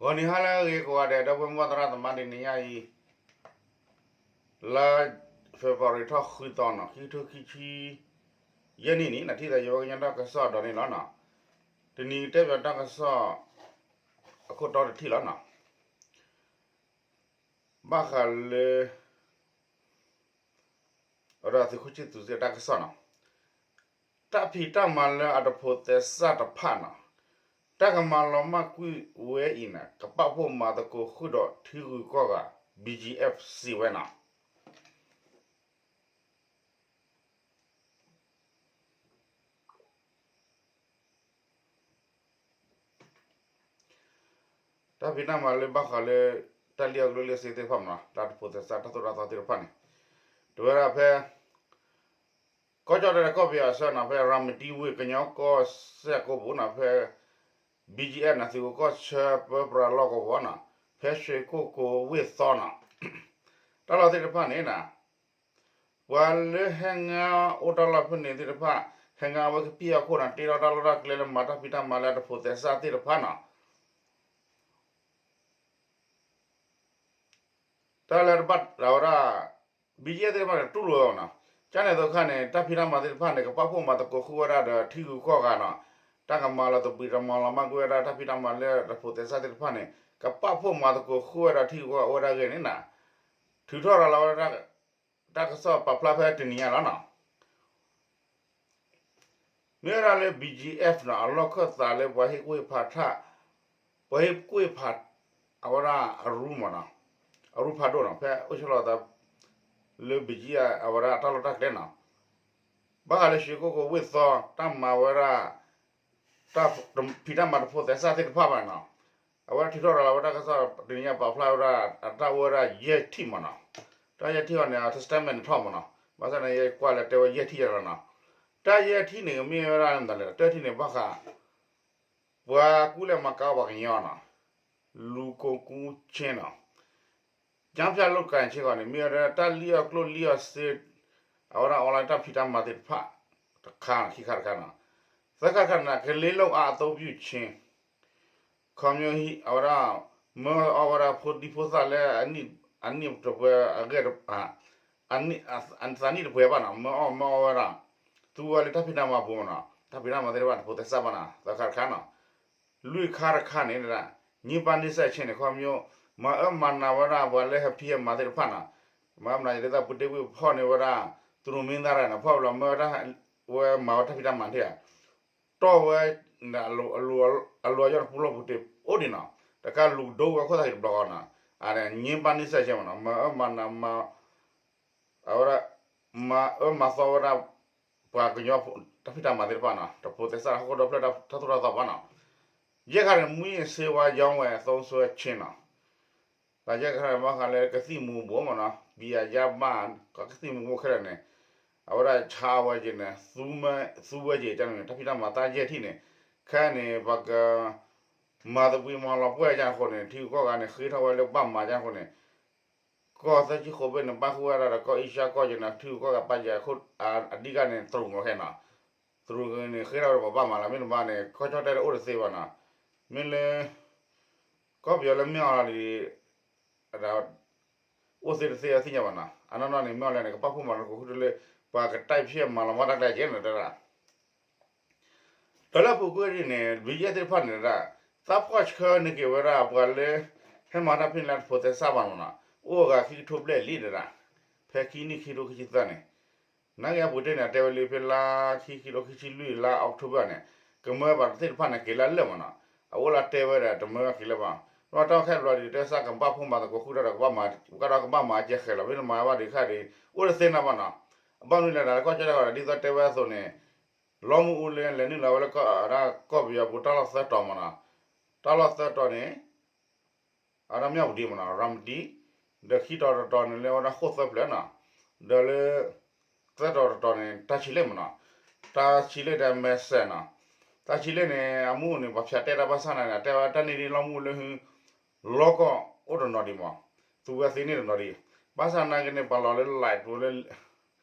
ဂီၤနံၤဟါလၢအဂ့ၤကိးဂၤဒဲး ဒီပုၢ်ဝဲၢ်မုၢ်သရၣ်သမါ တနံၤညါအံၤ လါ February ထီၣ်ဃုသီနီၤ ခံကထိခံဆံယဲၢ်နံၣ်န့ၣ် နထံၣ်သးယဝဲကညီတၢ်ကစီၣ်ဒီးန့ၣ်လီၤနီၤ. တနံၤတဲပၠးတၢ်ကစီၣ် အခိၣ်တီတထံၣ်လီၤနီၤ. ဘၣ်ဃးလၢ အဝဲဒၣ်သုးခိၣ်ဆံသူးစ့ၢ်တၢ်ကစီၣ်နီၤ, တၢ်ဖံးတၢ်မၤလၢအတဖိးသဲစးတဖၣ်နီၤ, တၢ်ကမၤလီၤမၢ်ကွံာ်ဝဲအံၤန့ၣ် ကပာ်ဖှိၣ်မၤသကိးဃုာ်ဒီးထံဂုၤကီၢ်ဂၤ ဘီၣ်ကၠံၣ်အဲၣ်ဖ် စံးဝဲနီၤ. တၢ်ဖံးတၢ်မၤလၢဘၣ်ဃးလၢ တၢ်လံၣ်အီၣ်ကျိၣ်လံၣ်အီၣ်စ့သ့ၣ်တဖၣ်မနီၤ, တၢ်တဖိးသဲစးတၢ်သိၣ်တၢ်သီသ့ၣ်တဖၣ်န့ၣ်, တဝဲဒၣ်ဖဲ ကီၢ်ကၠီၣ်တဲၣ်ဒီးကီၢ်ပယီၤအဆၢနီၤ, ဖဲရၤမတံဝ့ၢ်ကညီကီၢ်စဲၣ်ကိးပူၤနီၤ, ဖဲ ဘီၣ်ကၠံၣ်အဲၣ်ဖ် နီၤ, သုးခိၣ်ကီၢ်ဆၢပၢပြးလီၢ်ကဝီၤနီၤ, ဖဲရွှေကုက္ကိုဝ့ၢ်သီနီၤ, တၢ်လီၢ်သ့ၣ်တဖၣ်န့ၣ် ပှၤလၢဟဲငါအိၣ်တၢ်လီၢ်ဖဲန့ၣ်သ့ၣ်တဖၣ် ဟဲငါဝဲကပံၢ်အခိၣ်န့ၣ် တ့ထီၣ်တၢ်လီၢ်တၢ်ကျဲလၢမၤတၢ်ဖံးတၢ်မၤလၢအတဖိးသဲစးသ့ၣ်တဖၣ်နီၤ. တၢ်လၢတဘၣ်ဝဲဒၣ် ဘီၣ်ကၠံၣ်အဲၣ်ဖ် သ့ၣ်တဖၣ်န့ၣ် တူၢ်လိာ်ဝဲနီၤ, ကန့ၣ်အသိးခါန့ၣ် တၢ်ဖံးတၢ်မၤသ့ၣ်တဖၣ်န့ၣ် ကပာ်ဖှိၣ်မၤသကိးဃုာ်ဝဲဒၣ်ဒီးထံဂုၤကီၢ်ဂၤနီၤ, တၢ်ကမၤလီၤသဘှံးတမၤလီၤမၢ်ကွံာ်ဝဲဒၣ် တၢ်ဖံးတၢ်မၤလၢတဖိးသဲစးသ့ၣ်တဖၣ်န့ၣ် ကပာ်ဖှိၣ်မၤသကိးဃုာ်ဝဲဒၣ်ထံဂုၤကီၢ်ဂၤအိၣ်ဝဲဒၣ်အဂ့ၢ်န့ၣ်နီၤ, ထုးထီၣ်ရၤလီၤဝဲဒၣ် တၢ်ကစီၣ်ပာ်ဖျါဖဲတနံၤညါလီၤနီၤ. မ့ၢ်ဝဲဒၣ်လၢ ဘီၣ်ကၠံၣ်အဲၣ်ဖ် နီၤ အလီၢ်ခၢၣ်သးလၢပှၤဟ့ၣ်ကွံာ်ဖးထၣ်, ပှၤဟ့ၣ်ကွံာ်ဖး အဝဲဒၣ်အရူမနီၤ, အရူဖးဒိၣ်နီၤ, ဖဲအိၣ်ဆီလီၤသး လၢဘီၣ်ကၠံၣ်အဲၣ်ဖ် အဝဲဒၣ်တၢ်လီၢ်တၢ်ကျဲနီၤ, ဘၣ်ဃးလၢရွှေကုက္ကိုဝ့ၢ်သီ တၢ်မၤဝဲဒၣ် တၢ်ဖံးတၢ်မၤတဖိးသဲစးသ့ၣ်တဖၣ်ဘၣ်နီၤ, အဝဲဒၣ်ထုးထီၣ်ရၤလီၤဝဲတၢ်ကစီၣ်တနံၤညါပာ်ဖျါဝဲဒၣ် အတၢ်အိၣ်ဝဲဒၣ်ယဲၢ်ထံၣ်မနီၤ, တၢ်ယဲၢ်ထံၣ်အီၤန့ၣ် အ statement န့ၣ်ထီၣ်မနီၤ, ဘၣ်ဆၣ်န့ၣ် ယကွၢ်လၢတဲဝဲယဲၢ်ထံၣ်ယၤလီၤနီၤ, တၢ်ယဲၢ်ထံၣ်န့ၣ် ကမ့ၢ်ဝဲဒၣ်မတၤလဲၣ် တၢထံၣ်န့ၣ် ဘၣ်ဃး ပှၤကူလဲၤမၤကၤအီၣ်ပှၤကညီနီၤ, လူကုန်ကူးခြင်းနီၤ, ကျားဖြန့်လုပ်ငန်း ချေးဃီန့ၣ် မ့ၢ်ဝဲဒၣ်တၢ်လံၣ်အီၣ်ကျိၣ်လံၣ်အီၣ်စ့ အဝဲဒၣ် online တၢ်ဖံးတၢ်မၤသ့ၣ်တဖၣ် တခါ ခံခါတခါနီၤ, သၢခါတခါန့ၣ် ကလေးလုပ်အားအသုံးပြုခြင်း ခီဖျိ အဝဲဒၣ် မၢအီၣ်ဝဲဒၣ်ဖိဒံဖိသၣ်လၢ အနံၣ်တပှဲၤအဂ့ၢ် သးနံၣ်တပှဲၤဘၣ်နီၤ, မၢအီၣ်မၢအီၣ်ဝဲဒၣ် သူဝဲလၢတၢ်ဖံးတၢ်မၤပူၤမနီၤ, တၢ်ဖံးတၢ်မၤသ့ၣ်တဖၣ်န့ၣ် ဖိသဲစးဘၣ်နီၤ, သၢခါတခါနီၤ, လွံၢ်ခါတခါန့ၣ် ညှဉ်းပန်းနှိပ်စက်ခြင်းန့ၣ် ခီဖျိ မၤအၢမၤနးဝဲဒၣ်ပှၤလၢဟဲဖံးဟဲမၤသ့ၣ်တဖၣ်နီၤ, မၤမနုၤယတဲသးပူၤတ့ၢ်ဝံၤဖီၣ်န့ၢ်ဝဲဒၣ် သူတို့မင်းသား နီၤ, ဖီၣ်ဘျီမၢဝဲဒၣ် ဝဲမၤဝဲတၢ်ဖံးတၢ်မၤန့ၣ်ဧါ တီၢ်ဝဲ အလိၤအယီၢ်တပူၤလီၢ်ပူၤတ့ၢ်အိၣ်ဒံးနီၤ, တကးလူၤဒိဝဲခိၣ်သၣ်က့ၤတဘျီဃီနီၤ, ညှဉ်းပန်းနှိပ်စက်ခြင်းမနီၤ, မၤအၢမၤနးမၤ အဝဲဒၣ် မၤအၢမၤသီဝဲဒၣ် ပှၤကညီ တၢ်ဖံးတၢ်မၤသ့ၣ်တဖၣ်နီၤ, တဖိးသဲစးဟီၣ်ခိၣ်ဒီဖျၢၣ်တၢ်သိၣ်တၢ်သီဘၣ်နီၤ, ယဲၢ်ခါန့ၣ် မူးယစ်ဆေးဝါးရောင်းဝယ်သုံးစွဲခြင်းနီၤ, တၢ်ယဲၢ်ခါန့ၣ် ဘၣ်ဃးလၢကသံၣ်မူၤဘှီးမနီၤ, ဘံယၤယါဘၣ် ကသံၣ်မူၤဘှီးခဲလၢာ်န့ၣ် အဝဲဒၣ်ဆါဝဲက့ၤန့ၣ် သူဝဲက့ၤန့ၣ် တၢ်ဖံးတၢ်မၤတၢ်ယဲၢ်ထံၣ်န့ၣ်, ခဲအံၤန့ၣ် ပှၤက မၤသဘှံးမၤလီၤပှဲၢ်ယါအဃိန့ၣ် ထံဂုၤကီၢ်ဂၤန့ၣ် ဃ့ထီၣ်ဝဲလၢဘၣ်မၤယါအဃိန့ၣ် ကီၢ်သၢဆံဃိးဘ့ၣ်န့ၣ် ဘၣ်ဃုာ်ဝဲဒၣ်ဒီးကီၢ်အ့ရှါကီၢ်က့ၤန့ၣ် ထံဂုၤကီၢ်ဂၤပာ်ယဲၢ်အခိၣ် အဓိကန့ၣ် တရူးမ့ၢ်ခဲနီၤ, တရူးန့ၣ် ဃ့ထီၣ်ဝဲဒၣ်ပှၤဘၣ်မၤလီၤ မ့ၢ်တဘၣ်န့ၣ် ကီၢ်ကၠီၣ်တဲၣ်တအိၣ်တသ့ဘၣ်နီၤ, မ့ၢ်လၢ ကီၢ်ပယီၤလၢမ့ၢ်အီၤလီၤဒ် အိၣ်သ့တသ့အသ့ၣ်ညါဘၣ်နီၤ, အနီၢ်နီၢ်န့ၣ် မ့ၢ်အီၤလဲၣ်န့ၣ် ကပာ်ဖှိၣ်မၤလီၤသကိးဃုာ်ဒီးလၢ ပှၤကတိုက်ဖျက်မၤလီၤမၢ်တၢ်ကျဲက့ၤန့ၣ်တဲဒၣ် ဒီးလၢအပူၤကွံာ်ဒ်န့ၣ် ဘံယဲၢ်သ့ၣ်တဖၣ်န့ၣ်ဒၣ် သးဖှီၣ်ဆှၢန့ၢ်က့ၤဝဲဒၣ်ပှၤလၢ ဟဲမၤတၢ်ဖံးတၢ်မၤလၢတဖိးသဲစးဘၣ်နီၤ, အိၣ်အဂၤခံကထိဘျဲၣ်လံဒၣ်, ဖဲခံနံၣ်ခံကထိခံဆံသၢန့ၣ်, နာ်က့အပူၤတ့ၢ်န့ၣ် အတဲဝဲလၢဖဲလါခံခံကထိခံဆံလွံၢ်လါ October န့ၣ်, ကမၢပှၤသ့ၣ်တဖၣ်န့ၣ် က့ၤလၢလၢၢ်မနီၤ, အအိၣ်လၢတဲဝဲဒၣ် တမၢက့ၤလၢၤဘၣ်, ဒီးတၢ်ခဲဘျီဒ်တဲစးကဘၣ်ဖှိၣ်မၤသကိးဃုာ်ဒီး ကဘၣ်မၤကဲဃဲၤလီၤ မ့ၢ်တမၤဘၣ်ဒံးခါဒ် အိၣ်တသ့နီၤဘၣ်နီၤ, အဘၣ်မနုၤလဲၣ်ဒီး ကီၢ်ကၠီၣ်တဲၣ်ဃီဒီး ဒ်သိးတဲဝဲအသိးန့ၣ် လီမူၢ်အူလၢလဲၤနုာ်လီၤဝဲလၢကီၢ်ပယီၤပူၤတၢ်လီၢ်သၢတီၤမနီၤ, တၢ်လီၢ်သၢတီၤန့ၣ် အဝဲဒၣ်မၠၣ်ဝတံၤမနီၤ ရၤမတံ, ဒီးခံတီၤတတီၤန့ၣ်လၢအဝဲဒၣ်ဃိၣ်သၢဖျၢၣ်နီၤ, ဒီးလၢ သၢတီၤတတီၤန့ၣ် တၢ်ဆံးလ့ၣ်မနီၤ, တၢ်ဆံးလ့ၣ်ဒီးမဲစဲးနီၤ, တၢ်ဆံးလ့ၣ်န့ၣ် အမူန့ၣ် ပှၤဖၠးတဲတၢ်ဘၣ်ဆၣ်နာ်န့ၣ် အတဲဝဲတၢ်န့ၣ်ဒ်လီမူၢ်လၢဟု လီၢ်ကီၢ်အိၣ်တနီၤဒံးမး, သူဝဲသ့န့ၣ်တနီၤဒံး, ဘၣ်ဆၣ်နာ်က့န့ၣ် ပှၤလီၤလၢ light လၢ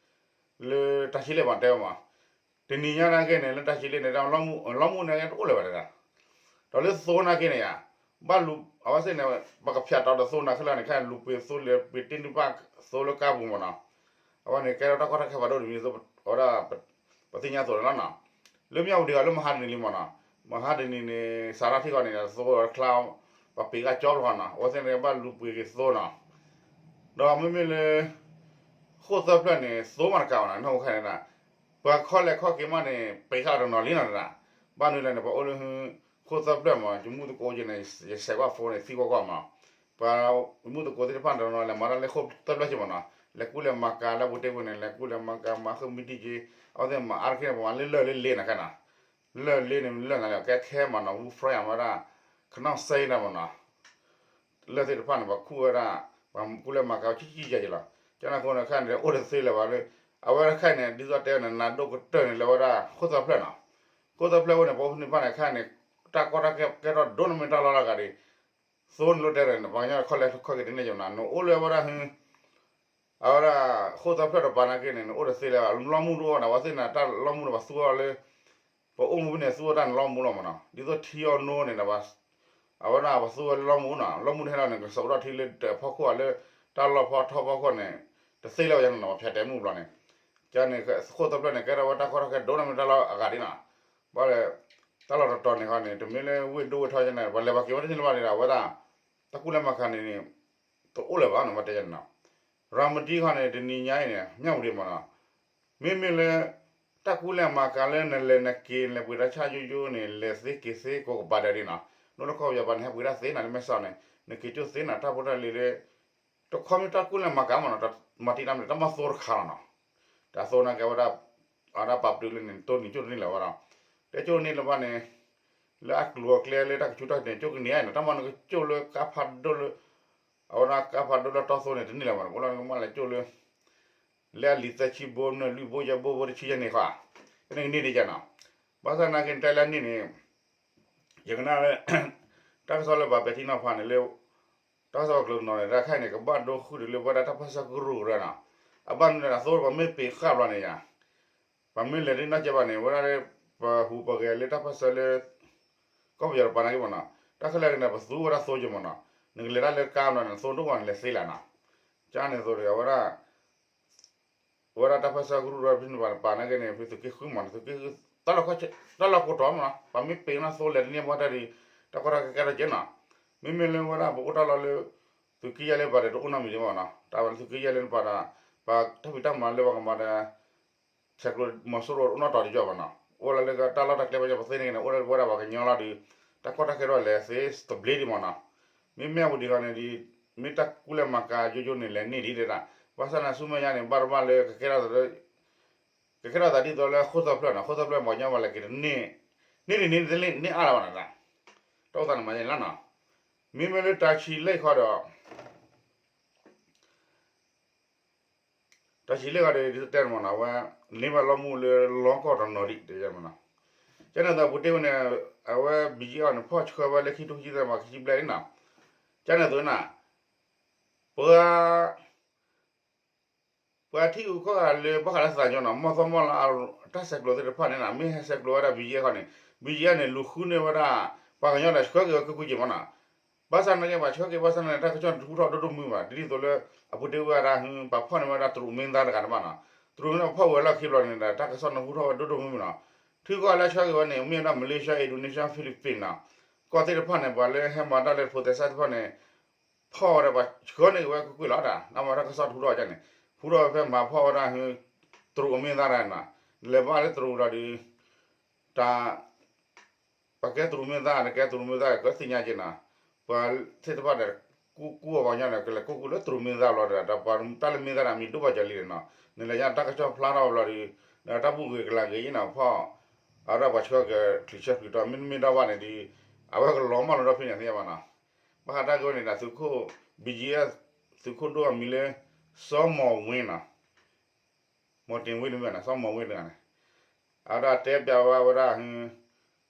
လၢတၢ်ဆံးလ့ၣ်မးတဲဝဲမး, တနံၤညါနာ်က့န့ၣ် လၢတၢ်ဆံးလ့ၣ်န့ၣ် လီမူၢ်နာ်က့တအိၣ်လၢၤဘၣ်တဒၣ်, ဒီးလၢသိနာ်က့န့ၣ်ယါ, ဘၣ်လူၤ အဝဲသ့ၣ်န့ၣ် ပကဖၠးတီၤတသိနၤခဲလၢာ်န့ၣ် ခဲလူၤပှ့ၤသိလၢပှ့ၤတ့ၢ်နုာ်ဘၣ်သိလၢကါပူၤမ့ၢ်နီၤ, အဝဲန့ၣ် ကဲထီၣ်တၢ်ကီတၢ်ခဲဖးဒိၣ်တမံၤ အဝဲဒၣ် ပသ့ၣ်ညါသိးန့ၣ်လီၤနီၤ. လၢမၠၣ်ဝတံၤအီၤလၢမဟါတနံၤလံမ့ၢ်နီၤ, မဟါတနံၤန့ၣ် စးထီၣ်ထံၣ်ဃီန့ၣ် သိချါ ပှၤပှ့ၤကါကၠီဖျိဃီနီၤ, အဝဲသ့ၣ်န့ၣ်ဘၣ်လူၤပှ့ၤက့ၤသိနီၤ. ဒီးမ့မ့ၢ်လၢ ဃိၣ်သၢဖျၢၣ်န့ၣ် သိမးတကးဘၣ်နီၤ, နီၢ်ဟူခါန့ၣ်ဒၣ် ပှၤခီလဲၤခီက့ၤမးန့ၣ် ပှ့ၤဃာ်တနီၤလံနီၤဒၣ်, ဘၣ်နုၤလဲၣ်န့ၣ် ပှၤအိၣ်လၢ ဃိၣ်သၢဖျၢၣ်မး ယမူသကိးက့ၤန့ၣ် ယဆဲးကွၢ်ဖိန့ၣ် သံကွၢ်ကွၢ်မး, ပှၤမူသကိးသ့ၣ်တဖၣ်တနီၤနီၤ လဲၤမၤတၢ်လၢဃိၣ်သၢဖျၢၣ်က့ၤမးနီၤ, လဲၤကူၣ်လဲၤမၤကၤလၢပူၤတ့ၢ်ပူၤန့ၣ် လဲၤကူၣ်လဲၤမၤကၤ မၤဃုမံတံၢ်က့ၤ, အဝဲသ့ၣ်မၤအါတက့ၢ်န့ၣ် ပှၤမၤလၢလၢၢ်လၢလ့ၤနၤခဲနီၤ, လၢၢ်လ့ၤန့ၣ် လၢၢ်နၤလၢကဲခဲမးနီၤ ဝူဖရၢၣ်ယၤမးဒၣ် ခနီၣ်စဲအံၤဒၣ်မးနီၤ လၢၢ်သ့ၣ်တဖၣ်န့ၣ် ပှၤခူၣ်ဝဲဒၣ် ပှၤကူၣ်လဲၤမၤကၤဝဲကံကံကဲက့ၤလီၤ. ကန့ၣ်အဃိန့ၣ် ခဲန့ၣ် အိၣ်တသ့လၢၤဘၣ်လၢ အဝဲဒၣ်ခဲအံၤန့ၣ် ဒ်သိးတဲန့ၣ် နးဒိၣ်ကတၢၢ်န့ၣ် လၢဝဲဒၣ် ဃိၣ်သၢဖျၢၣ်နီၤ, ဃိၣ်သၢဖျၢၣ်ဝဲန့ၣ် ပအိၣ်ဖဲန့ၣ်တဖၣ်န့ၣ် ခဲန့ၣ် တၢ်ကီတၢ်ခဲကဲထီၣ်ဒိၣ်နီၢ်မ့ၢ်တၢ်လီၢ်လၢအဂၤဒံး, သိန့ၣ်လိၣ်တဲန့ၣ် ပှၤကညီခီလဲခီက့ၤတန့ၢ်က့ၤနီၤ, နအိၣ်လၢဝဲဒၣ်ဟ အဝဲဒၣ် ဃိၣ်သၢဖျၢၣ်တပၤနာ်က့န့ၣ် နအိၣ်တသ့လၢၤဘၣ်, လီမူတအိၣ်နီၤ, အဝဲသ့ၣ်န့ၣ် တၢ်လီမူန့ၣ် ပှၤသူအီၤလၢ ပအိၣ်မူဖဲန့ၣ် သူအီၤတၢ်န့ၣ်လီမူလီၤမးနီၤ, ဒ်သိးထံအီၤနိန့ၣ်ဒီး အဝဲဒၣ်ပှၤသူဝဲလၢလီမူနီၤ, လီမူတဟဲလီၤန့ၣ် ကစီၤအိၣ်ထီၣ်ထံလၢဒၢးဖီခိၣ်ဧါ လၢတၢ်လီၢ်ဖီထီဖီခိၣ်န့ၣ် တသ့လၢၤဘၣ်ယၤန့ၣ်နီၤ, ပှၤဖၠးတဲာ်မုၢ်ဘျီန့ၣ်, ကန့ၣ် ဃိၣ်သၢဖျၢၣ်န့ၣ် ကဲထီၣ်ဝဲတၢ်ကီတၢ်ခဲဒိၣ်နီၢ်မ့ၢ်တၢ်လီၢ်အဂၤဒံးနီၤ, ဘၣ်လဲၣ် တၢ်လီၢ်တတီၤန့ၣ်ဃီန့ၣ် တမ့ၢ်လၢဝ့ၢ်ဒိၣ်ဝ့ၢ်ထီကန့ၣ် ပှၤလဲၤပှၤက့ၤဝဲတန့ၢ်လၢၤဘၣ်ဒံးဒီး အဝဲဒၣ် တၢ်ကူၣ်လဲၤမၤကၤန့ၣ်န့ၣ် တအိၣ်လၢၤဘၣ်နီၤ, မ့ၢ်တဲယၤန့ၣ်နီၤ, ရၤမတံဃီန့ၣ် တနံၤညါအံၤန့ၣ် မၠၣ်ဝတံၤမးနီၤ, မ့မ့ၢ်လၢ တၢ်ကူၣ်လဲၤမၤကၤလၢနလဲၤနက့ၤ နလဲၤပှ့ၤတၢ်ဆၣ်ယိယိန့ၣ် လဲၤသ့က့ၤသ့ကိးကပၤဒဲးဒံးနီၤ, နီၢ်တခီပယီၤပၤန့ၣ် ဟဲပှ့ၤတၢ်သ့နီၤ လၢမဲာ်ဆှးန့ၣ် နက့ၤကၠိသ့နီၤ, တၢ်ဖိတၢ်လံၤလၢ တခီမ့ၢ်တၢ်ကူၣ်လဲၤမၤကၤမးနီၤ, မၤတံၢ်တၢ်မ့ၢ်တၢ်မၤသိတခါလီၤနီၤ, တၢ်သိနာ်က့ၤဝဲဒၣ် အဝဲဒၣ်ပာ်ပတုာ်လၢန့ၣ် တိၢ်နံၤကၠိတန့ၢ်လၢၤဝဲဒီး တဲကၠိတန့ၢ်လၢၤဘၣ်န့ၣ် လၢအကျိၤအကျဲလၢတၢ်ကဆူးတၢ်ကန့ၣ် ကၠိကန့ၢ်ဧါနီၤ, တၢ်မၤနကကၠိလၢကါဖးဒိၣ်လၢ အဝဲဒၣ်ကါဖးဒိၣ်လၢတီသိန့ၣ် တန့ၢ်လၢၤဘၣ်နီၤ, အိၣ်လီၤနကမၣ်လဲၤကၠိလၢ လၢအလံာ်သၢဆံဘိ နွံလွံၢ်ဘိယဲၢ်ဘိဘိတဆံယဲၢ်န့ၣ်ဃီ, ကန့ၣ်ကန့ၢ်ဒံးယါနီၤ, ဘၣ်ဆၣ်နာ်က့န့ၣ် တၢ်လၢန့ၣ်န့ၣ် ယကနၣ်လၢ တၢ်ကစီၣ်လၢပှၤပဲာ်ထံနီၤဖးန့ၣ်လၢ တၢ်ကစီၣ်ကျိၤနီၤန့ၣ် တၢ်ခဲအံၤန့ၣ် ကဘၣ်ဒိဃုာ်ဒီးလၢဝဲဒၣ်တၢ်ပၢၢ်ဆၢကရူၢ်ကရၢနီၤ, အဘၣ်မနုၤလဲၣ် အသိပှၤမ့ၢ်ပ့ၤဃာ်ဘျီန့ၣ်ယါ ပှၤမ့ၢ်လဲၤဒ်နီၢ်ကဲဘၣ်န့ၣ် ဝဲဒၣ်လၢ ပဟူးပဂဲၤလၢတၢ်ပၢၢ်ဆၢလၢ ကီၢ်ပယီၤတပၤနာ်က့မးနီၤ, တၢ်ခဲလၢာ်ကန့ၣ် ပသူဝဲဒၣ်သိက့ၤမးနီၤ, နကလဲၤတၢ်လၢကါဘျီန့ၣ် သိဒိၣ်ဝဲန့ၣ်လဲၤသ့လၢၤနီၤ, ကန့ၣ်သိးဒီး အဝဲဒၣ် အဝဲဒၣ်တၢ်ပၢၢ်ဆၢကရူၢ်ကရၢဖဲန့ၣ်ပၤန့ၣ်က့န့ၣ် ဖဲသုးက့ဃုမးန့ၣ် သုးက့ဃု တၢ်လီၢ်ကိးတီၤမးနီၤ, ပှၤမ့ၢ်ပ့ၤနီၢ်သိလဲၤတန့ၢ်ဘၣ်တၢ်ဒီး တၢ်ကီတၢ်ခဲကဲထီၣ်ကဲနီၤ, မ့မ့ၢ်လၢဝဲဒၣ်ပအိၣ်တၢ်လီၢ်လၢ သုးက့ယဲၢ်လၢပၤဒီးတအိၣ်နီတမံၤဒံးဘၣ်နီၤ, တၢ်ဝဲလၢသုးက့ယဲၢ်လၢပၤဒီး ပှၤတၢ်ဖံးတၢ်မၤလၢပှၤကမၤဒီး ဆဲးကျိးမီၤစိရိၤအိၣ်နီတီၤတယီၣ်ဘၣ်နီၤ, အိၣ်လၢလၢတၢ်လီၢ်တၢ်ကျဲဘၣ်ညီပသ့ၣ်န့ၣ်က့န့ၣ် အိၣ်လၢဝဲဒၣ်ပှၤကညီလီၤဒီး တၢ်ကီတၢ်ခဲထီၣ်လဲၤသ့သဘျ့ဒံးမးနီၤ, မ့မ့ၢ်အဝဲဒံးဃီန့ၣ်ဒီး မ့ၢ်တၢ်ကူၣ်လဲၤမၤကၤယိယိန့ၣ် လဲၤန့ၢ်ဒံးဒၣ်, ဘၣ်ဆၣ်န့ၣ် ဆူမဲာ်ညါန့ၣ် ဘၣ်တဘၣ်လၢ ကကဲထီၣ်သးဒ်သိးလၢဃိၣ်သၢဖျၢၣ်နီၤ, ဃိၣ်သၢဖျၢၣ် ပှၤကညီပှၤလဲၤက့ၤတန့ၢ်, န့ၢ်ဒံးန့ၢ်တန့ၢ်အါလၢၤဘၣ်နီၤ, တၢ်အိၣ်သးန့ၣ်မၤန့ၣ်လီၤနီၤ, မ့မ့ၢ်လၢတၢ်ဆံးလၢခီဒီး တၢ်ဆံးလၢခီဒီး ဒ်တဲန့ၣ်မးနီၤ, အဝဲ န့ၢ်ဘၣ်လီမူလၢလီကီၢ်တနီၤဒံး တဲယါမးနီၤ, ကန့ၣ်သးပူၤတ့ၢ်ဝဲန့ၣ် အဝဲ ဘံၣ်ယံၣ်အီၤန့ၣ် ဖီၣ်ဆှၢဝဲလၢခံထိခံဆံသၢမး ခံဆံဘျဲၣ်န့ၣ်နီၤ, ကန့ၣ်သိးန့ၣ် ပှၤ ပှၤထံဂုၤကီၢ်ဂၤလၢဘၣ်ဃးလၢသးညီနီၤ, မီၢ်သီမီၢ်လါ တၢ်ဆဲးကျိးသ့ၣ်တဖၣ်န့ၣ်နီၤ, မ့ၢ်ဟဲဆဲးကျိးဝဲဒၣ် ဘံၣ်ယံၣ်အီၤခီန့ၣ်, ဘံၣ်ယံၣ်အီၤန့ၣ် လူၤဃုန့ၢ်ဝဲဒၣ် ပှၤကညီဒီးဆှၢက့ၤဝဲကွ့ၢ်ကွ့ၢ်က့ၤမးနီၤ, ဘၣ်ဆၣ်နာ်က့ ပှၤဆှၢက့ၤ ဘၣ်ဆၣ်နာ်က့ တၢ်ကစီၣ်န့ၣ်တဟူထီၣ်ဒိၣ်ဒိၣ်မုၢ်မး, ဒ်သိးလၢ အပူၤတ့ၢ်ဝဲဒၣ် ပာ်ဖီၣ်န့ၢ်ဝဲဒၣ်တရူးမ့ၢ်သါတဂၤတဘၣ်နီၤ, တရူးမ့ၢ်သါဖီၣ်ဝဲလီၢ်ခံဘျီန့ၣ်ဒီး တၢ်ကစီၣ်န့ၣ်ဟူထီၣ်ဝဲဒိၣ်ဒိၣ်မုၢ်မုၢ်နီၤ, ထံကီၢ်လၢဆှၢက့ၤဝဲန့ၣ် မ့ၢ်ဝဲဒၣ် Malaysia, Indonesia, Philippines နီၤ, ကီၢ်သ့ၣ်တဖၣ်န့ၣ် ပှၤလၢဟဲမၤတၢ်လၢ protest သ့ၣ်တဖၣ်န့ၣ် ဖီၣ်ဝဲဒၣ်ပှၤဆှၢန့ၢ်က့ၤဝဲကွ့ၢ်ကွ့ၢ်လီၤဒၣ်, နမ့ၢ်တၢ်ကစီၣ်တဟူထီၣ်ဝဲန့ၣ်, ဟူထီၣ်ဝဲဖဲမၤဖီၣ်ဝဲဒၣ် တရူးအမ့ၢ်သါတဂၤနီၤ, လဲၤဘၣ်လၢတရူးဒီးဒုး တၢ် ပှၤကဲတရူးမ့ၢ်သါန့ၣ် ကဲတရူးမ့ၢ်သါ ကသ့ၣ်ညါက့ၤနီၤ, ပှၤသ့ၣ်တဖၣ်ဒီး ကူၣ်ကူၣ်အီၤပှၤကညီန့ၣ် ကလဲၤကူၣ်ကူၣ်လၢတရူးမ့ၢ်သါဘျီဒီး ဒီးပှၤတၢ်လၢမ့ၢ်သါန့ၣ် အမံၤဒိၣ်ဘၣ်ကလံၤန့ၣ်နီၤ, နလဲၤညါတၢ်ကစီၣ်ဖျါထီၣ်ဘျီဒီး ဒီးတၢ်ဘူၣ်ဂ့ၤကလၤဂ့ၤနီၤ ဖီၣ် အဝဲဒၣ်ပှၤဆှၢက့ၤချံးဆၢချံးတီၤ မ့တမ့ၢ်ဒၣ်ဘၣ်န့ၣ်ဒီး အဝဲကလီၤမၢ်လီၤဒီးဖဲန့ၣ်သ့ၣ်ညါဘၣ်နီၤ, ဘၣ်ဃးတၢ်ဂ့ၢ်ဝဲန့ၣ်ဒီး သုးခိၣ် ဘံၣ်ယံၣ်အီၤ သုးခိၣ်ဒိၣ်အမံၤလၢ စီၤမီၢ်ဝ့နီၤ မီၢ်တ့ၢ်ဝ့တမ့ၢ်နီၤ စီၤမီၢ်ဝ့တဂၤန့ၣ်, အဝဲဒၣ်တဲပျးဝဲဝဲဒၣ်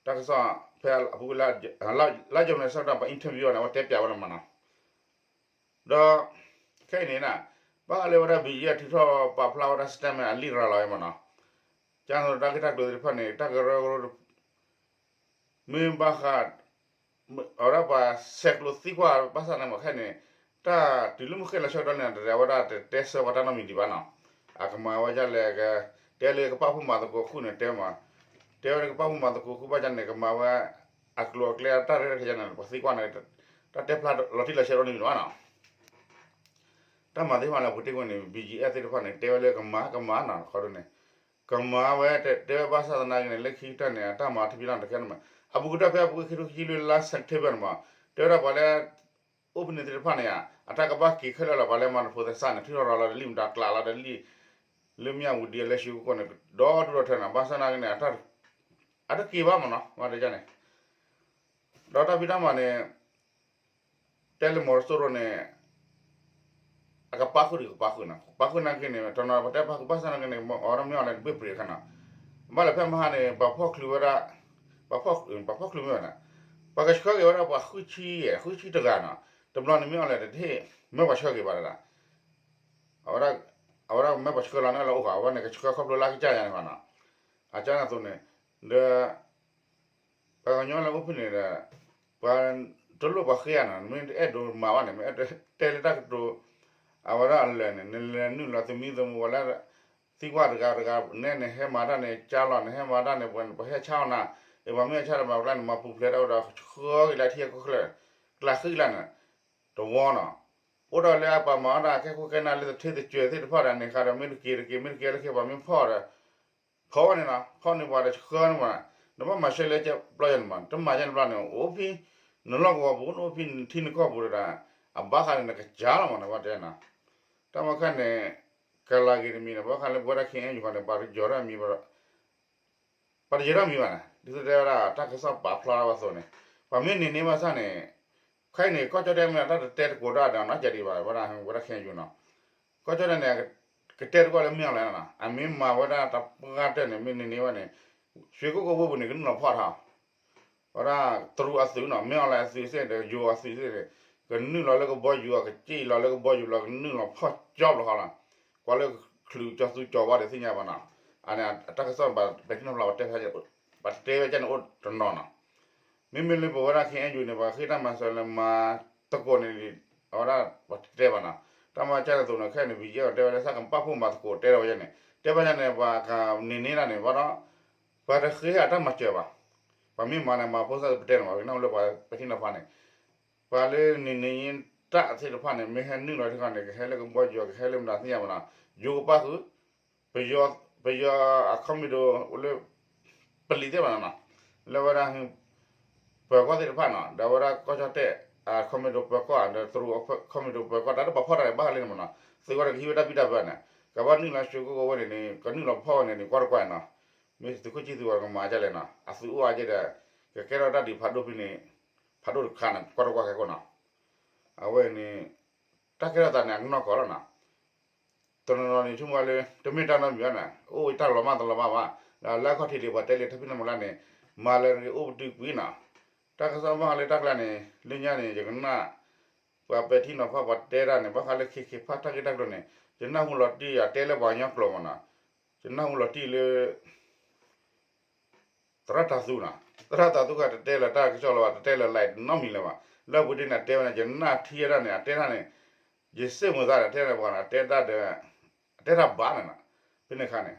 တၢ်ကစီၣ်ဖဲအပူၤကွံာ် လါယီၤမံၤန့ၣ် ဆၢကတီၢ်ပှၤ interview အီၤန့ၣ် အဝဲတဲပျးဝဲလီၤမးနီၤ, ဒီး ခဲအံၤန့ၣ် ဘၣ်ဃးလၢဝဲဒၣ်ဘံၣ်ယံၣ်အီၤထုးထီၣ်ပာ်ဖျါဝဲဒၣ် statement အလံာ်ရၤလီၤအံၤမးနီၤ, ကန့ၣ်တၢ်ဂ့ၢ်တၢ်ကျိၤသ့ၣ်တဖၣ်န့ၣ် တၢ်ကရၢကရိ မ့ၢ်ဘၣ်ဃး အဝဲဒၣ်ပှၤဆဲးကျိးသံကွၢ်ဘၣ်ဆၣ်န့ၣ်မ့ၢ်ခဲအံၤန့ၣ် တၢ်တုၤလၢမုၢ်ဃ့ၢ်လီၤဆၢကတီၢ်န့ၣ် တဝဲဒၣ်တတဲဆၢပှၤတၢ်နီတမံၤဒံးဘၣ်နီၤ. အကမၤဝဲဒ်လဲၣ် တဲလၢကပာ်ဖှိၣ်မၤသကိးဃုာ်န့ၣ်တဲမး, တဲဝဲဒၣ်ကပာ်ဖှိၣ်မၤသကိးဃုာ်ဘၣ်ဒ်န့ၣ် ကမၤဝဲအကျိၤအကျဲတၢ်ရဲၣ်တၢ်ကျဲၤန့ၣ် ပှၤသံကွၢ်န့ၣ် တၢ်တဲဖျါလီၤတံၢ်လီၤဆဲးနီတမံၤဘၣ်နီၤ. တၢ်မၤသ့ၣ်တဖၣ်လၢအပူၤတ့ၢ်ကွံာ်န့ၣ် ဘံၣ်ယံၣ်အဲၣ်သ့ၣ်တဖၣ်န့ၣ် တဲဝဲလၢကမၤကမၤနီၤ ခီဒိၣ်န့ၣ် ကမၤဝဲတဲဝဲဘၣ်ဆၣ်သနာ်က့န့ၣ် လၢခံကတၢၢ်န့ၣ် အတၢ်မၤထူၣ်ဖျဲးထီၣ်န့ၣ်တကဲန့ၣ်မး အပူၤကတၢၢ်ဖဲအပူၤကွံာ်ခံကထိခံဆံလွံၢ်လါ September န့ၣ်မး တဲဝဲဒၣ်ပှၤလၢ အိၣ်ဖဲန့ၣ်သ့ၣ်တဖၣ်န့ၣ်ဧါ အတၢ်ကဘၣ်က့ၤခဲလၢာ်လီၤ ပှၤလၢမၤနၢၤဖိသဲစးန့ၣ် ထုးထီၣ်ရၤလီၤဒီးလံာ်မတၤကျးလီၤဒီးလံာ် လၢမၠၣ်ဝတံၤအလၢၡူကကိၣ်န့ၣ် ဒီဒူၣ်ဒီထၢနီၤ ဘၣ်ဆၣ်သနာ်က့န့ၣ် အတက့ၤဘၣ်မးနီၤ မ့ၢ်တဲန့ၣ် ဒီးတၢ်ဖံးတၢ်မၤန့ၣ် တဲလၢမီၤစိရိၤန့ၣ် အကပာ်ဃုာ်ဒီးကပာ်ဃုာ်နီၤ ကပာ်ဃုာ်နာ်က့န့ၣ် တနီၤပတဲပာ်ဃုာ်ဘၣ်ဆၣ်သနာ်က့န့ၣ် အဝဲဒၣ်မ့ၢ်အီၤလဲၣ်တဘ့ၣ်ပြံၤအခါနီၤ ဘၣ်လၢဖဲမဟါန့ၣ် ပှၤဖီၣ်ချုးဝဲဒၣ် ပှၤဖီၣ်ချုးမ့ၢ်ဝဲဒၣ် ပှၤကဆှၢက့ၤဝဲဒၣ်ပှၤဃုဆံယဲၢ် ဃုဆံတဂၤနီၤ တဘျီန့ၣ်မ့ၢ်အီၤလဲၣ်တထံၣ် မ့ၢ်ပှၤဆှၢက့ၤဘၣ်ဒၣ် အဝဲဒၣ် အဝဲဒၣ်မ့ၢ်ပှၤဆှၢလီၤန့ၣ်လီၤအိၣ်ဃီ အဝဲန့ၣ်ကဆှၢခီဖျိလၢအကစၢ်ယၤန့ၣ်ဃီနီၤ အကၢ်န့ၣ်အသိးန့ၣ် ဒီး ပှၤကညီလၢအိၣ်ဖဲန့ၣ်ဒီး ပှၤတလိၣ်ပှၤဃ့ဧါနီၤ မ့ၢ်အဲၣ်ဒိးမၤဘၣ်န့ၣ် မ့ၢ်အဲၣ်ဒိးတဲလၢတၢ်ကတိၤ အဝဲဒၣ်အလၢာ်န့ၣ် နလဲၤနုာ်လီၤသမံသမိးဝဲလၢ သံကွၢ်တဂၤတဂၤ နဲနဟဲမၤတၢ်န့ၣ် ကၢ်လီၤ နဟဲမၤတၢ်န့ၣ် ပှၤဟဲဆါအီၤနၤ အ့ၣ် ပှၤမ့ၢ်ဟဲဆါဒီးမၤပျဲန့ၣ် မၤပူၤဖျဲးတၢ်အိၣ်ဒီး ဆှၢက့ၤလၢထံကီၢ်ချၢ ကျးဃံလၢ်န့ၣ် တဝီနီၤ အိၣ်ဒီးလၢအပှၤမၤအီၣ်တၢ်ခဲခိၣ်ခဲနၢ်လၢသထ့သစၢၤသ့ၣ်တဖၣ်ဒီးန့ၣ်ဃီဒီး မ့ၢ်တက့ၤတက့ၤ မ့ၢ်တက့ၤလၢခံပှၤမ့ၢ်ဖီၣ်ဒီး ဖီၣ်ဝဲန့ၣ်နီၤ ဖီၣ်န့ၢ်ပှၤဒီးဆှၢန့ၢ်ပှၤ နဘၣ်မၤဆှၢလၢကပျီယဲန့ၣ်မး တမၤယဲန့ၣ်ဘျီန့ၣ် အိၣ်ဖဲ နလီၢ်ကဝီၤပူၤ နအိၣ်ဖဲနထံနကီၢ်ပူၤဒီး အဘၣ်ဃးန့ၣ် နကစၢ်လီၤမး နဘၣ်တဲနီၤ တၢ်မၤခါန့ၣ် ကလၤဂ့ၤတမံၤန့ၣ် ဘၣ်ဃးလၢပဝဲဒၣ် ခ့ၣ်အဲၣ်ယူၣ်ဃီန့ၣ် ပှၤတယီၤထီၣ်မံၤဘၣ်ဒီး ပှၤတယီၤထီၣ်မံၤဘၣ်န့ၣ် ဒ်သိးတဲဝဲဒၣ် တၢ်ကစီၣ်ပာ်ဖျါထီၣ်ဝဲအသိးန့ၣ် ပှၤမ့ၢ်န့ၢ်န့ၢ်ဘၣ်ဆၣ်န့ၣ် ခဲအံၤန့ၣ် ကီၢ်ကၠီၣ်တဲၣ်မ့ၢ်တၢ်တတဲတကိးတၢ်ဒီးနီၢ်ကဒံးဘၣ် ဝဲဒၣ် ဝဲဒၣ် ခ့ၣ်အဲၣ်ယူၣ်နီၤ ကီၢ်ကၠီၣ်တဲၣ်န့ၣ် ကတဲတကွၢ်လၢမ့ၢ်အီၤလဲၣ်နီၤ အမ့ၢ်မၤဝဲဒၣ်တပှၢ်တၢၢ်န့ၣ် မ့ၢ်န့ၢ်န့ၢ်ဝဲန့ၣ် ရွှေကုက္ကိုဝ့ၢ်ပူၤန့ၣ် ကနုာ်လီၤဖီၣ်ထီၣ် ဝဲဒၣ်တရူးအသုးနီၤ မ့ၢ်အီၤလဲၣ်အသုးစ့ၢ်ဒီး ယိၤအသုးစ့ၢ်န့ၣ် ကနုာ်လီၤလၢကဘီယူၤအကစ့ၣ်လီၤလၢကဘီယူၤလီၤ ကနုာ်လီၤဖီၣ်ကၠီဘျီဃီလီၤ ကွၢ်လၢချုးကၠီသူကၠီဝါဒီးသ့ၣ်ညါဘၣ်နီၤ အန့ၣ် တၢ်ကစီၣ်ပာ်ပဲာ်ထံနီၤဖျါ ပှၤတဲဝဲကဲန့ၣ်အိၣ်တနီၤနီၤ မ့မ့ၢ်လၢပဝဲဒၣ် ခ့ၣ်အဲၣ်ယူၣ်န့ၣ် ပှၤဃ့တၢ်မၤစၢၤလၢမၤသကိးန့ၣ် အဝဲဒၣ်ပှၤတတဲဘၣ်နီၤ တၢ်မၤကၢ်န့ၣ်အသိးန့ၣ် ခဲအံၤန့ၣ် ဘံၣ်ယဲၢ်အီၤတဲဝဲလၢ ဆၣ်ကပာ်ဖှိၣ်မၤသကိးတဲထီၣ်ဝဲန့ၣ် တဲဘၣ်ယဲန့ၣ် ပှၤကန့ၢ်န့ၢ်ဒၣ်န့ၣ် ဘၣ်ဒီး ပှၤတဃ့အတၢ်မၤစၢၤဘၣ် ပှၤမ့ၢ်မၤန့ၣ် မၤဖိသၣ်ပတဲန့ၣ်ဘၣ် ကနၢ်ဟူလၢပှၤပဲာ်ထံနီၤဖျါန့ၣ် ပှၤလၢန့ၣ်န့ၣ်တၢ်သ့ၣ်တဖၣ်န့ၣ် မ့ၢ်ဟဲနုာ်လီၤထံဃီန့ၣ် ကဟဲလၢကဘီယူၤ ကဟဲလၢမတၤသ့ၣ်ညါဘၣ်နီၤ ယိၤကပာ်ဃုာ် ပယီၤအခီမ့ၢ်ဒိၣ်လၢ ပလံၤသ့ၣ်ဘၣ်နီၤ လၢဝဲဒၣ် ပၢၤကီၢ်သ့ၣ်တဖၣ်နီၤ ဒီးအဝဲဒၣ်ကီၢ်ကၠီၣ်တဲၣ် အခီမ့ၢ်ဒိၣ်ပၢၤကီၢ် ဒီးတရူးအခီမ့ၢ်ဒိၣ်ပၢၤကီၢ် တၢ်တပာ်ဖီၣ်တၢ်န့ၣ် ဘၣ်ဃးလၢန့ၣ်မးနီၤ သုးဝဲဒၣ်ကဟံးဝဲတၢ်ဘံၣ်တၢ်ဘၢန့ၣ် ကဘၣ်နုာ်လီၤဆှၢကိၣ်ကိၣ်ဝဲန့ၣ်န့ၣ် ကနုာ်လီၤဖီၣ်ဝဲန့ၣ်န့ၣ် ကွၢ်တကွၢ်နီၤ မ့ၢ်သုးခိၣ်ဆံၣ်သူးဝဲကမၤဒ်လဲၣ်နီၤ အသုးအိၣ်အါကဲဒီး ကကဲထီၣ်တၢ်ဒုးဖးဒိၣ်ဖဲန့ၣ် ဖးဒိၣ်တခါန့ၣ် ကွၢ်တကွၢ်ခဲကိာ်နီၤ အဝဲန့ၣ် တၢ်ကဲထီၣ်သးန့ၣ် အကနီၢ်ကီၢ်လီၤနီၤ တနီၤနီၤန့ၣ် ဆိကမိၣ်လၢ တမ့ၢ်တၢ်နီတမံၤဘၣ်န့ၣ် အိၣ်တၢ်လီၤမၢ်တလီၤမၢ်ဘၣ် လၢအခီၣ်ထံးဒံး ပှၤတဲလံတၢ်ဖံးတၢ်မၤလၢန့ၣ် မၤလၢတဂ့ၤအိၣ်ပတုာ်ကွံာ်နီၤ တၢ်ကစီၣ်ဘၣ်ဃးလၢတၢ်ကျါန့ၣ် လၢညါန့ၣ် ယကနၣ် ပှၤပဲာ်ထံနီၤဖးပှၤတဲတၢ်န့ၣ် ဘၣ်ဃးလၢခ့ခ့ဖးတၢ်ဂ့ၢ်တၢ်ကျိၤန့ၣ် ယနၢ်ဟူလီၤတံၢ်ယၤတဲလၢပှၤကညီကျိာ်မးနီၤ ယနၢ်ဟူလီၤတံၢ်လၢ သရၣ်တၤသူနီၤ သရၣ်တၤသူခါတတဲလၢၤတၢ်ကစီၣ်လၢၤဘၣ် တတဲလၢၤလၢနီတမံၤလၢၤဘၣ် လၢအပူၤဒ်န့ၣ် အတဲဝဲန့ၣ် ယနၢ်ထံဝဲဒၣ်န့ၣ် အတဲတၢ်န့ၣ် ယစ့ၢ်မုာ်သးဒီးတဲန့ၣ်ပှၤန့ၣ် အတဲတၢ်ဒီး အတဲတၢ်ဘၣ်န့ၣ်နီၤ ဖဲန့ၣ်အခါန့ၣ်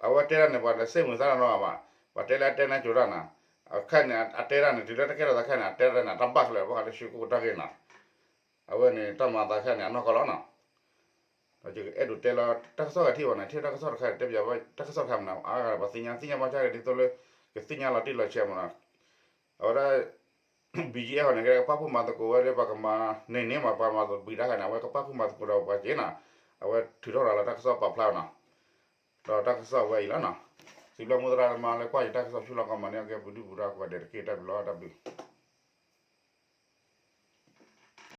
အဝဲတဲတၢ်န့ၣ် ပှၤတစ့ၢ်မုာ်သးနီတဂၤဘၣ် ပှၤတဲလၢအတဲနၢ်ကၠိတၢ်နီၤ အခါန့ၣ် အတဲတၢ်န့ၣ် တုၤလၢတၢ်ကဲထီၣ်သးခါန့ၣ် အတဲတၢ်န့ၣ် အတၢ်ဘၣ်ခဲလၢာ် ဘၣ်ဃးလၢရွှေကုက္ကိုတၢ်ဂ့ၢ်နီၤ အဝဲန့ၣ် တၢ်မၤသးခဲန့ၣ် အနီၢ်ကီၢ်လီၤနီၤ ဒီးယကအဲၣ်ဒိးတဲလီၤ တၢ်ကစီၣ်ဂၤထံၣ်ဘၣ်န့ၣ် ထံၣ်တၢ်ကစီၣ်တခါ တဲပၠးဝဲ တၢ်ကစီၣ်တခါမနုၤ အါဂၤပှၤသ့ၣ်ညါဘၣ်ဆၣ်ဂ့ၤ ဒ်သိးလၢ ကသ့ၣ်ညါလီၤတံၢ်လီၤဆဲးမနုၤ အဝဲဒၣ် ဘံၣ်ယဲၢ်အီၤန့ၣ် ကပာ်ဖှိၣ်မၤသကိးဝဲလၢပှၤကမၤန့ၢ်န့ၢ်မး ပှၤမၤသဘံၣ်တၢ်ဃာ်န့ၣ် အဝဲကပာ်ဖှိၣ်မၤသကိးဒီးပှၤက့ၤနီၤ အဝဲထုးထီၣ်ရၤလီၤတၢ်ကစီၣ်ပာ်ဖျါနီၤ ဒီးတၢ်ကစီၣ်ဝဲအံၤလီၤနီၤ စံးဘျုးမိၢ်သရၣ်သမါလၢကွၢ်ယတၢ်ကစီၣ်ဆူလီၢ်ကီၢ်မၤန့ၢ်အကဲပူၤဒုၣ်ပူၤဒါကိးဂၤဒဲးတက့ၢ် တၢ်ဘျုးလီၤ တၢ်ဘျုး